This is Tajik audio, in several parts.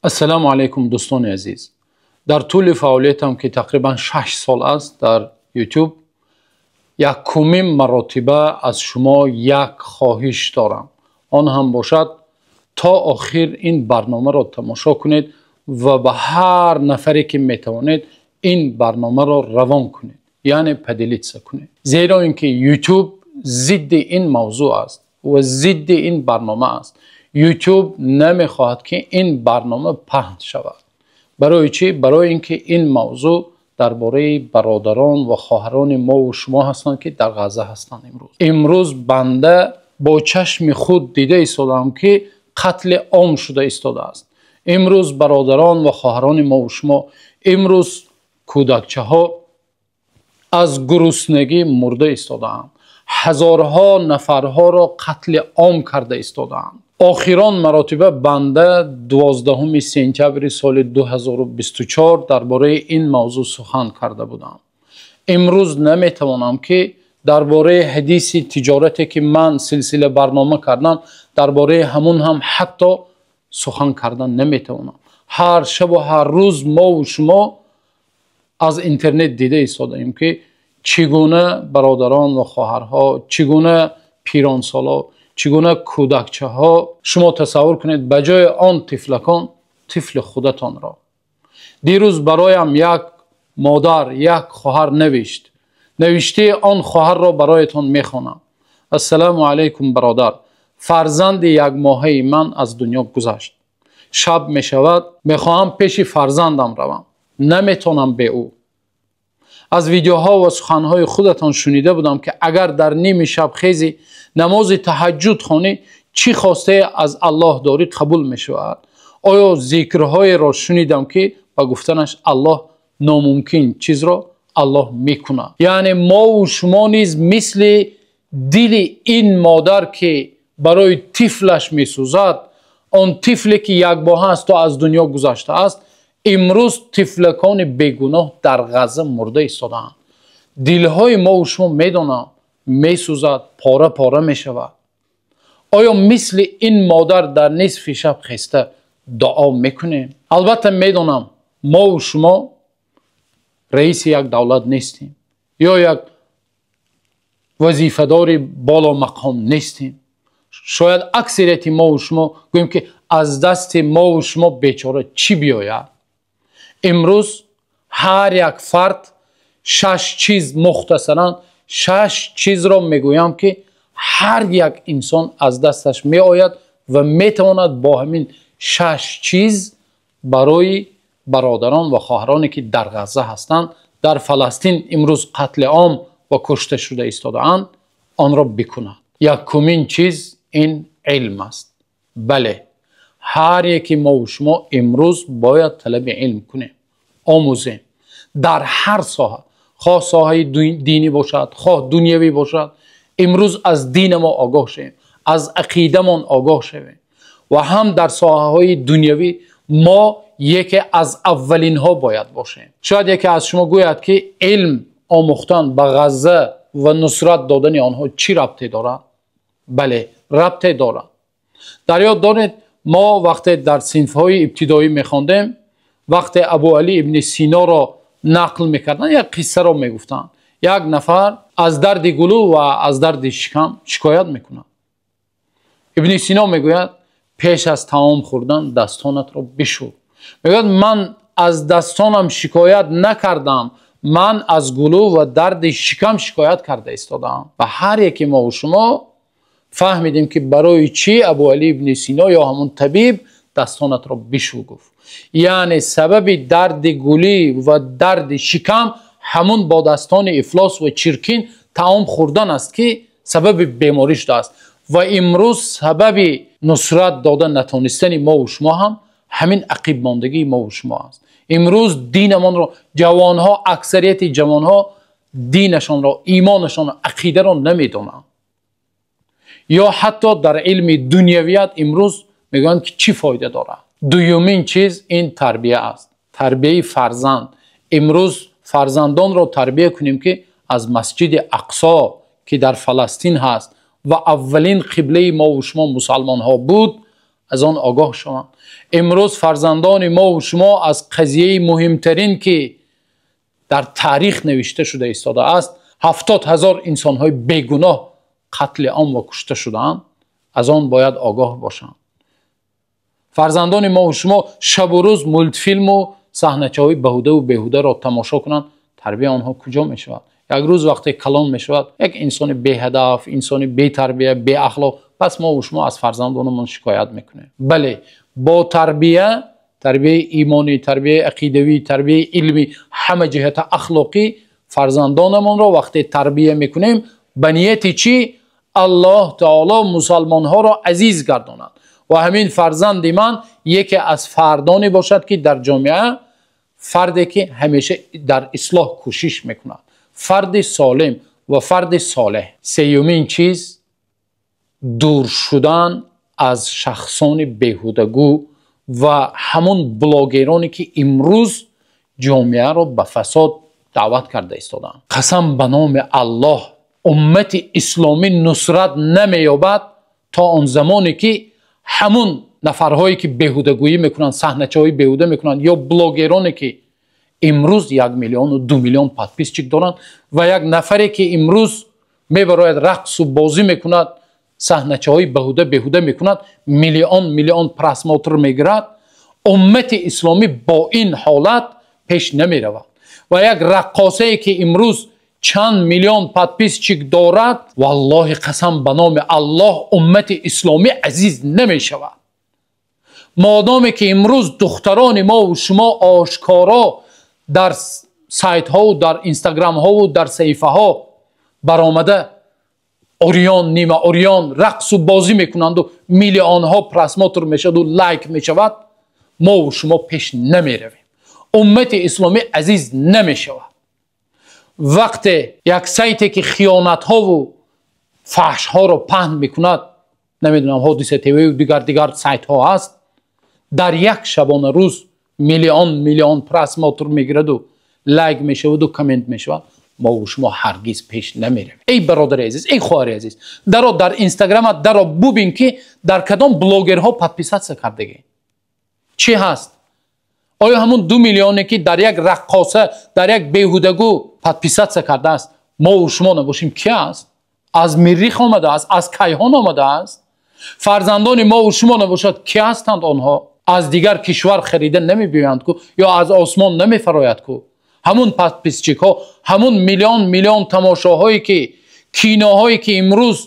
Ассалому алайкум, дӯстони азиз. Дар тӯли фаъолиятам, ки тақрибан 6 сол аст дар Ютуб, якумин маротиба аз шумо як хоҳиш дорам. Он ҳам бошад, то охир ин барномаро тамошо кунед ва ба ҳар нафаре ки метавонед, ин барномаро равон кунед, яъне поделиться кунед, зеро ин ки Ютуб зидди ин мавзӯъ аст ва зидди ин барнома аст. Ютуб намехоҳад, ки ин барнома паҳн шавад. Барои чӣ? Барои ин ки ин мавзӯъ дар бораи бародарон ва хоҳарони мо ва шумо ҳастанд, ки дар Ғазза ҳастанд. Имрӯз банда бо чашми худ дида истодам, ки қатли ом шуда истодааст. Имрӯз бародарон ва хоҳарони мо ва шумо, имрӯз кӯдакчаҳо аз гуруснагӣ мурда истодаанд, ҳазорҳо нафарҳоро қатли ом карда истодаанд. Охирон маротиба банда 12 сентябри соли 2024 дар бораи ин мавзӯъ сухан карда будам. Имрӯз наметавонам, ки дар бораи ҳадиси тиҷорате, ки ман силсила барнома кардам, дар бораи ҳамун ҳам ҳатто сухан кардан наметавонам. Ҳар шабу ҳар рӯз мову шумо аз интернет дида истодаем, ки чӣ гуна бародарон ва хоҳарҳо, чӣ гуна пиронсоло, чӣ гуна кӯдакчаҳо. Шумо тасаввур кунед, ба ҷои он тифлакон тифли худатонро. Дирӯз бароям як модар, як хоҳар навишт. Навиштаи он хоҳарро бароятон мехонам. «Ассалому алайкум, бародар. Фарзанди якмоҳаи ман аз дунё гузашт. Шаб мешавад, мехоҳам пеши фарзандам равам, наметонам бе ӯ. Аз видеоҳо ва суханҳои худатон шунида будам, ки агар дар ними шаб хезӣ, намози таҳаҷҷуд хонӣ, чӣ хостае аз Аллоҳ дорӣ, қабул мешавад. Оё зикрҳоеро шунидам, ки ба гуфтанаш Аллоҳ номумкин чизро Аллоҳ мекунад?» Яъне мову шумо низ мисли дили ин модар, ки барои тифлаш месӯзад, он тифле ки якмоҳа аст то аз дунё гузаштааст. Имрӯз тифлакони бегуноҳ дар Ғазза мурда истодаанд. Дилҳои мову шумо, медонам, месӯзад, пора пора мешавад. Оё мисли ин модар дар нисфи шаб хеста дуо мекунем? Албатта, медонам, мову шумо раиси як давлат нестем ё як вазифадори боломақом нестем. Шояд аксарияти мову шумо гӯем, ки аз дасти мову шумо бечора чӣ биёяд? Имрӯз ҳар як фард шаш чиз, мухтасаран шаш чизро мегӯям, ки ҳар як инсон аз дасташ меояд ва метавонад бо ҳамин шаш чиз барои бародарон ва хоҳароне, ки дар Ғазза ҳастанд, дар Фаластин имрӯз қатли ом ва кушта шуда истодаанд, онро бикунад. Якумин чиз ин илм аст. Бале, ҳар яки мову шумо имрӯз бояд талаби илм кунем, омӯзем дар ҳар соҳа, хоҳ соҳаи динӣ бошад, хоҳ дунявӣ бошад. Имрӯз аз дини мо огоҳ шавем, аз ақидамон огоҳ шавем ва ҳам дар соҳаҳои дунявӣ мо яке аз аввалинҳо бояд бошем. Шояд яке аз шумо гӯяд, ки илм омӯхтан ба Ғазза ва нусрат додани онҳо чӣ рабте дорад? Бале, рабте дорад. Дар ёд доред, мо вақте дар синфҳои ибтидоӣ мехондем, вақте Абу Алӣ ибни Синоро нақл мекарданд, як қиссаро мегуфтанд. Як нафар аз дарди гулӯ ва аз дарди шикам шикоят мекунад. Ибни Сино мегӯяд: «Пеш аз таом хӯрдан дастонатро бишӯр». Мегӯяд: «Ман аз дастонам шикоят накардам, ман аз гулӯ ва дарди шикам шикоят карда истодаам». Ва ҳар яки мову шумо фаҳмидем, ки барои чӣ Абуалӣ ибни Сино ё ҳамон табиб «дастонатро бишӯ» гуфт. Яъне сабаби дарди гулӣ ва дарди шикам ҳамун бо дастони ифлос ва чиркин таом хӯрдан аст, ки сабаби беморӣ шудааст. Ва имрӯз сабаби нусрат дода натонистани мову шумо ҳам ҳамин ақибмондагии мову шумо аст. Имрӯз динамонро ҷавонҳо, аксарияти ҷавонҳо динашонро, имонашонро, ақидаро намедонанд ё ҳатто дар илми дунявият имрӯз мегӯянд, ки чӣ фоида дорад. Дуюмин чиз ин тарбия аст, тарбияи фарзанд. Имрӯз фарзандонро тарбия кунем, ки аз Масҷиди Ақсо, ки дар Фаластин ҳаст ва аввалин қиблаи мову шумо мусалмонҳо буд. Аз он огоҳ шаванд. Имрӯз фарзандони мо ва шумо аз қазияи муҳимтарин, ки дар таърих навишта шуда истодааст, 70 000 инсонҳои бегуноҳ қатли ом ва кушта шудаанд, аз он бояд огоҳ бошанд. Фарзандони мо ва шумо шабу рӯз мултфилму саҳначаҳои баҳудаву беҳударо тамошо кунанд, тарбияи онҳо куҷо мешавад? Як рӯз вақте калон мешавад, як инсони беҳадаф, инсони бетарбия, беахлоқ. Пас мо ва шумо аз фарзандонамон шикоят мекунем. Бале, бо тарбия, тарбияи имонӣ, тарбияи ақидавӣ, тарбияи илмӣ, ҳама ҷиҳата ахлоқӣ фарзандонамонро вақте тарбия мекунем, ба нияти чӣ? Аллоҳ таоло мусалмонҳоро азиз гардонад ва ҳамин фарзанди ман яке аз фардоне бошад, ки дар ҷомеа фарде ки ҳамеша дар ислоҳ кӯшиш мекунад, фарди солим ва фарди солеҳ. Сеюмин чиз: дур шудан аз шахсони беҳудагӯ ва ҳамон блогероне, ки имрӯз ҷомеаро ба фасод даъват карда истодаанд. Қасам ба номи Аллоҳ, уммати исломӣ нусрат намеёбад то он замоне, ки ҳамун нафарҳое, ки беҳудагӯӣ мекунанд, саҳначаҳои беҳуда мекунанд ё блогероне, ки имрӯз 1 миллиону 2 миллион подписчик доранд, ва як нафаре, ки имрӯз мебарояд, рақсу бозӣ мекунад, саҳначаҳои баҳуда беҳуда мекунад, миллион миллион просмотр мегирад, уммати исломӣ бо ин ҳолат пеш намеравад. Ва як раққосае, ки имрӯз чанд миллион подписчик дорад, валлоҳи, қасам ба номи Аллоҳ, уммати исломӣ азиз намешавад. Модоме ки имрӯз духтарони мо шумо ошкоро дар сайтҳову дар инстаграмҳову дар саҳифаҳо баромада, урён, нима урён рақсу бозӣ мекунанду миллионҳо просмотр мешаваду лайк мешавад, мову шумо пеш намеравем, уммати исломӣ азиз намешавад. Вақте як сайте, ки хиёнатҳову фаҳшҳоро паҳн мекунад, намедонам, Ҳодиса ТВ дигар дигар сайтҳо ҳаст, дар як шабона рӯз миллион миллион просмотр мегираду лайк мешаваду коммент мешавад, мову шумо ҳаргиз пеш намеравем. Эй бародари азиз, эй хоҳари азиз, даро дар инстаграмат, даро бубин, ки дар кадом блогерҳо подписаться кардагӣ, чӣ ҳаст. Оё ҳамун 2 миллионе, ки дар як раққоса, дар як беҳудагӯ подписаться кардааст, мову шумо набошем, ки аст? Аз Миррих омадааст? Аз кайҳон омадааст? Фарзандони мову шумо набошад, ки ҳастанд онҳо? Аз дигар кишвар харида намебиёянд ку ё аз осмон намефарояд ку. Ҳамун подписчикҳо, ҳамун миллион миллион тамошоҳое, ки киноҳое, ки имрӯз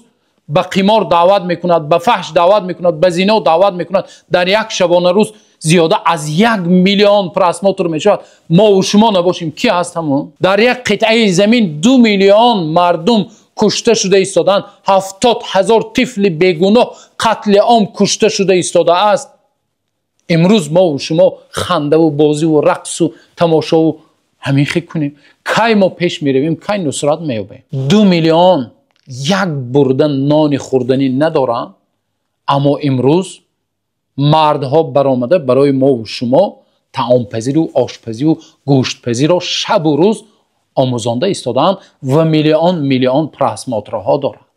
ба қимор даъват мекунад, ба фаҳш даъват мекунад, ба зино даъват мекунад, дар як шабона рӯз зиёда аз 1 миллион просмотр мешавад, мову шумо набошем, ки ҳаст ҳамун? Дар як қитъаи замин 2 миллион мардум кушта шуда истодаанд, 70 000 тифли бегуноҳ қатли ом кушта шуда истодааст. Имрӯз мову шумо хандаву бозиву рақсу тамошову ҳамин хел кунем, кай мо пеш меравем, кай нусрат меёбем? 2 миллион як бурда нони хӯрданӣ надоранд, аммо имрӯз мардҳо баромада барои мову шумо таомпазиру ошпазиву гӯштпазиро шабу рӯз омӯзонда истодаанд ва миллион миллион просмотрҳо доранд.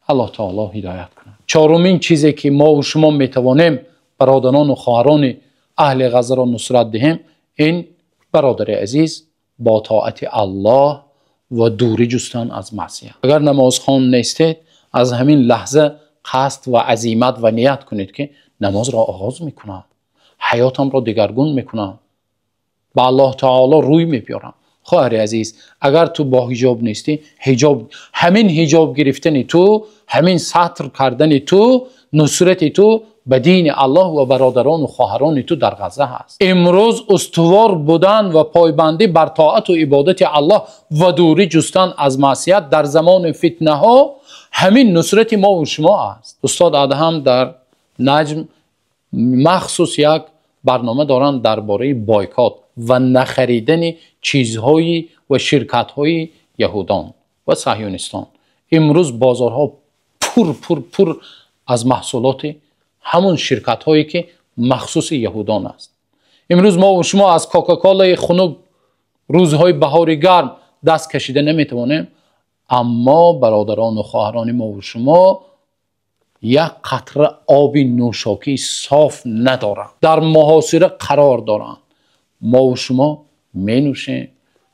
Аллоҳ таоло ҳидоят кунад. Чорумин чизе, ки мову шумо метавонем бародарону хоҳарони аҳли Ғаззаро нусрат диҳем, ин, бародари азиз, бо тоати Аллоҳ ва дурӣ ҷустан аз маъсият. Агар намозхон нестед, аз ҳамин лаҳза қасд ва азимат ва ният кунед, ки намозро оғоз мекунам, ҳаётамро дигаргун мекунам, ба Аллоҳ таоло рӯй мебиёрам. Хоҳари азиз, агар ту бо ҳиҷоб нестӣ, ҳиҷоб, ҳамин ҳиҷоб гирифтани ту, ҳамин сатр кардани ту нусрати ту ба дини Аллоҳ ва бародарону хоҳарони ту дар Ғазза ҳаст. Имрӯз устувор будан ва пойбандӣ бар тоату ибодати Аллоҳ ва дурӣ ҷустан аз маъсият дар замони фитнаҳо, ҳамин нусрати мову шумо аст. Устод Адҳам дар Наҷм махсус як барнома доранд дар бораи бойкот ва нахаридани чизҳои ва ширкатҳои яҳудон ва саҳюнистон. Имрӯз бозорҳо пур пур пур аз маҳсулоти ҳамун ширкатҳое, ки махсуси яҳудон аст. Имрӯз мову шумо аз Кока-Колаи хунук рӯзҳои баҳори гарм даст кашида наметавонем, аммо бародарону хоҳарони мову шумо Як қатра оби нӯшокии соф надоранд, дар муҳосира қарор доранд. Мо ва шумо менӯшем,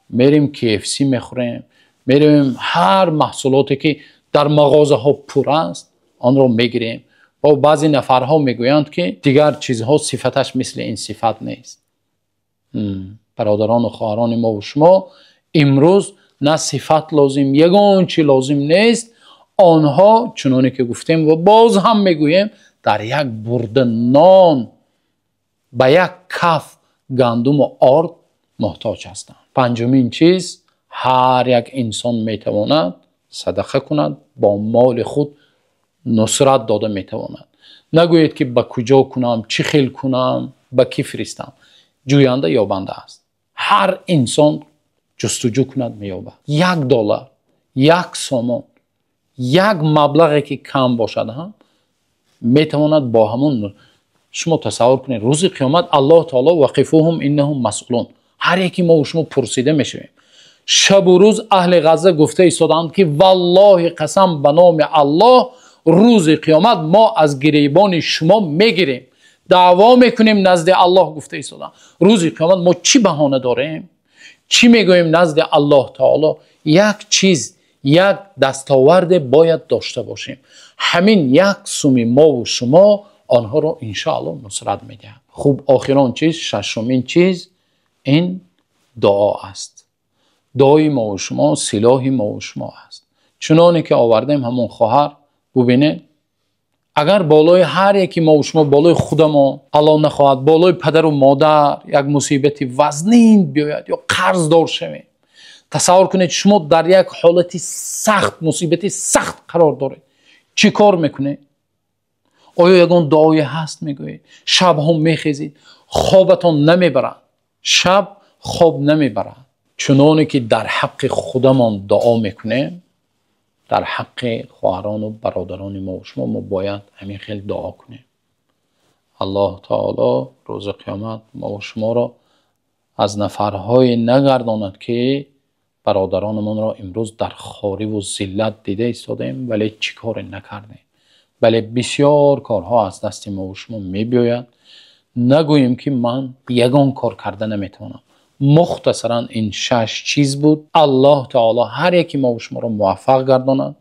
мерем KFC мехӯрем, мерем ҳар маҳсулоте ки дар мағозаҳо пур аст, онро мегирем. Ва баъзе нафарҳо мегӯянд, ки дигар чизҳо сифаташ мисли ин сифат нест. Бародарон ва хоҳарони мо ва шумо, имрӯз на сифат лозим, ягон чи лозим нест. Онҳо чуноне ки гуфтем ва боз ҳам мегӯем, дар як бурда нон ба як каф гандум ва орд муҳтоҷ ҳастанд. Панҷумин чиз, ҳар як инсон метавонад садақа кунад, бо моли худ нусрат дода метавонад. Нагӯед ки ба куҷо кунам, чӣ хел кунам, ба кӣ фиристам. Ҷӯянда ёбанда аст. Ҳар инсон ҷустуҷӯ кунад, меёбад. $1, як сомон, як маблағе ки кам бошад ҳам метавонад бо ҳамон. Шумо тасаввур кунед, рӯзи қиёмат Аллоҳ таоло вақифуҳум иннаҳум масъулун, ҳар яке мо ва шумо пурсида мешавем. Шабу рӯз аҳли Ғазза гуфта истодаанд, ки валлоҳи қасам ба номи Аллоҳ, рӯзи қиёмат мо аз гиребони шумо мегирем, даъво мекунем назди Аллоҳ, гуфта истодаанд. Рӯзи қиёмат мо чӣ баҳона дорем? Чӣ мегӯем назди Аллоҳ таоло? Як чиз, як дастоварде бояд дошта бошем. Ҳамин як суми мо ва шумо онҳоро иншоаллоҳ нусрат медиҳад. Хуб, охирон чиз, шашумин чиз, ин дуо аст. Дуои мо ва шумо силоҳи мо ва шумо аст. Чуноне ки овардем ҳамон хоҳар, бубинед, агар болои ҳар яки мо ва шумо, болои худамо, Аллоҳ нахоҳад, болои падару модар як мусибати вазнин биёяд ё қарздор шавем, тасаввур кунед, шумо дар як ҳолати сахт, мусибати сахт қарор доред, чӣ кор мекунед? Оё ягон дуое ҳаст мегӯед? Шабҳо мехезед, хобатон намебарад, шаб хоб намебарад. Чуноне ки дар ҳаққи худамон дуо мекунем, дар ҳаққи хоҳарону бародарони мо ва шумо мо бояд ҳамин хел дуо кунем. Аллоҳ таоло рӯзи қиёмат мо ва шуморо аз нафарҳое нагардонад, ки бародаронамонро имрӯз дар хориву зиллат дида истодаем, вале чӣ коре накардем. Бале, бисёр корҳо аз дасти мо ва шумо мебиёяд. Нагӯем ки ман ягон кор карда наметавонам. Мухтасаран ин шаш чиз буд. Аллоҳ таоло ҳар яки мо ва шуморо муваффақ гардонад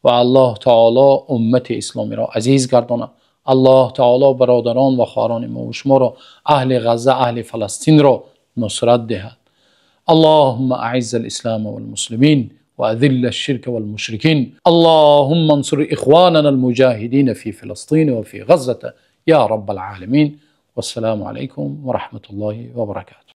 ва Аллоҳ таоло уммати исломиро азиз гардонад. Аллоҳ таоло бародарон ва хоҳарони мо ва шуморо, аҳли Ғазза, аҳли Фаластинро нусрат диҳад. اللهم أعز الإسلام والمسلمين وأذل الشرك والمشركين. اللهم انصر إخواننا المجاهدين في فلسطين وفي غزة يا رب العالمين. والسلام عليكم ورحمة الله وبركاته.